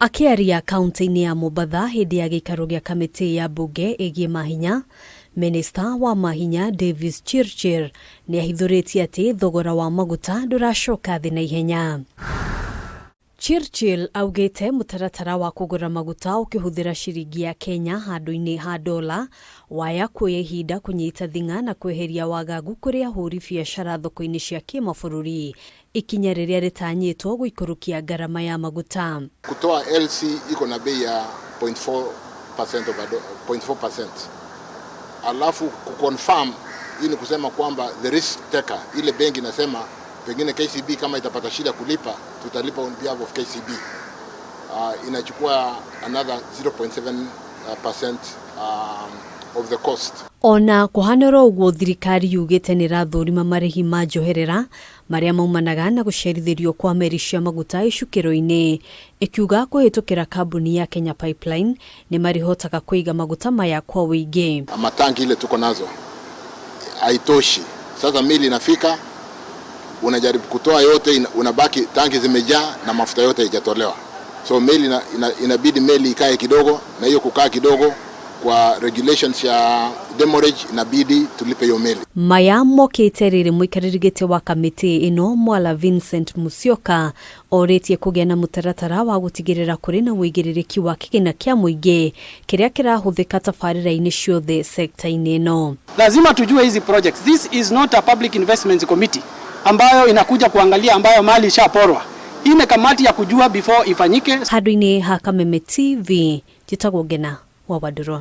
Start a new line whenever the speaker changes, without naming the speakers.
Akĩaria kaunti-inĩ ya Mombatha hĩndĩ ya gĩikaro gĩa kamĩtĩ ya mbunge ĩgiĩ mahinya, Minista wa mahinya Davis Chirchir nĩ ahithũrĩtie atĩ thogora wa maguta ndũracoka thĩ na ihenya. Chirchir augĩte mũtaratara wa kũgũra maguta ũkĩhũthĩra ciringi ya Kenya handũ-inĩ ha dola waya kuoya ihinda kũnyita thing'a na kweheria wagagu kũrĩ ahũri biacara thoko-inĩ cia kĩmabũrũri, ikinya rĩrĩa rĩtanyĩtwo gũikũrũkia ngarama ya maguta.
Kutoa LC iko na bei ya 0.4% of 0.4%. Alafu kuconfirm hii ni kusema kwamba the risk taker, ile benki inasema pengine KCB kama itapata shida kulipa, tutalipa on behalf of KCB. Inachukua another 0.7% of the cost.
Ona kũhana oro ũguo, thirikari yugĩte nĩ ĩrathũrima marĩhi ma njoherera marĩa maumanaga na gũcerithĩrio kwa meri cia maguta icukĩro-inĩ, ĩkiuga kũhĩtũkĩra kambuni ya Kenya Pipeline nĩ marĩhotaga kũiga maguta maya kwa ũingĩ.
Matangi ile tuko nazo haitoshi. Sasa meli inafika, unajaribu kutoa yote, unabaki tanki zimejaa na mafuta yote haijatolewa. So meli inabidi meli ikae kidogo, na hiyo kukaa kidogo kwa regulations ya demurrage inabidi tulipe hiyo meli.
Maya mokĩte rĩrĩ mũikarĩri gĩtĩ wa kamĩtĩ ĩno Mwala Vincent Musyoka orĩtie kũgĩa na mũtaratara wa gũtigĩrĩra kũrĩ na ũigĩrĩrĩki wa kĩgĩna kĩa mũingĩ kĩrĩa kĩrahũthĩka tabarĩra-inĩ ciothe sekta-inĩ ĩno.
Lazima tujue hizi projects. This is not a public investments committee ambayo inakuja kuangalia ambayo mali ishaporwa. Hii ni kamati ya kujua before ifanyike.
Handũ-inĩ ha Kameme TV, njĩtagwo Ngena wa Wandũrũ.